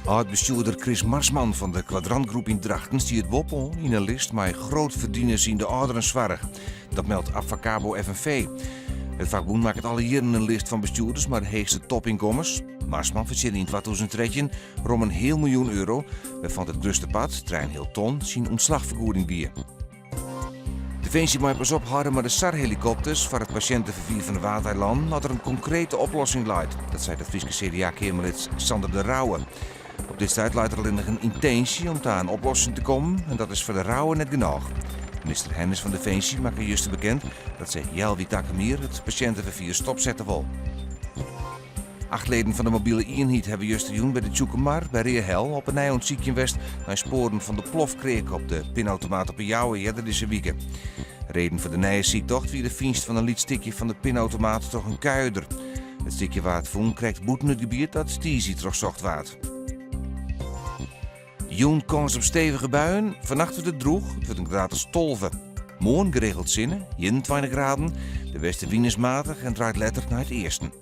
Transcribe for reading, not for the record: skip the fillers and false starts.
Ald-bestjoerder Chris Marsman fan de Kwadrantgroep yn Drachten stiet boppe-oan yn in list mei grootverdieners yn de âlderensoarch. Dat meldt Abvakabo FNV. It fakbûn makket alle jierren in list fan bestjoerders mei de heechste topynkommens. Marsman fertsjinne yn 2013 rom in heal miljoen euro, wêrfan't it grutste part, trijenheal ton, syn ûntslachfergoeding wie. Definsje mei pas ophâlde mei de SAR-helikopters foar it pasjinteferfier fan de Waadeilannen as der in konkrete oplossing leit. Dat seit it Fryske CDA-keamerlid Sander de Rouwe. Op dit stuit leit der allinnich in yntinsje om ta in oplossing te kommen en dat is foar De Rouwe net genôch. Minister Hennis fan Definsje makke juster bekend dat se healwei takom jier it pasjinteferfier stopsette wol. Acht leden fan de mobile ienheid hawwe justerjûn by de Tsjûkemar by Reahel op 'e nij oan it sykjen west nei spoaren fan de plofkreak op de pinautomaat op 'e Jouwer earder dizze wike. Reden foar de nije syktocht wie de fynst fan in lyts stikje fan de pinautomaat troch in kuierder. It stikje waard fûn krekt bûten it gebiet dat tiisdei trochsocht waard. Jûn kâns op stevige buien, fannacht wurdt it drûch, it wurdt in graad as 12. Moarn geregeld sinne, 21 graden. De westewyn is matich en draait letter nei it easten.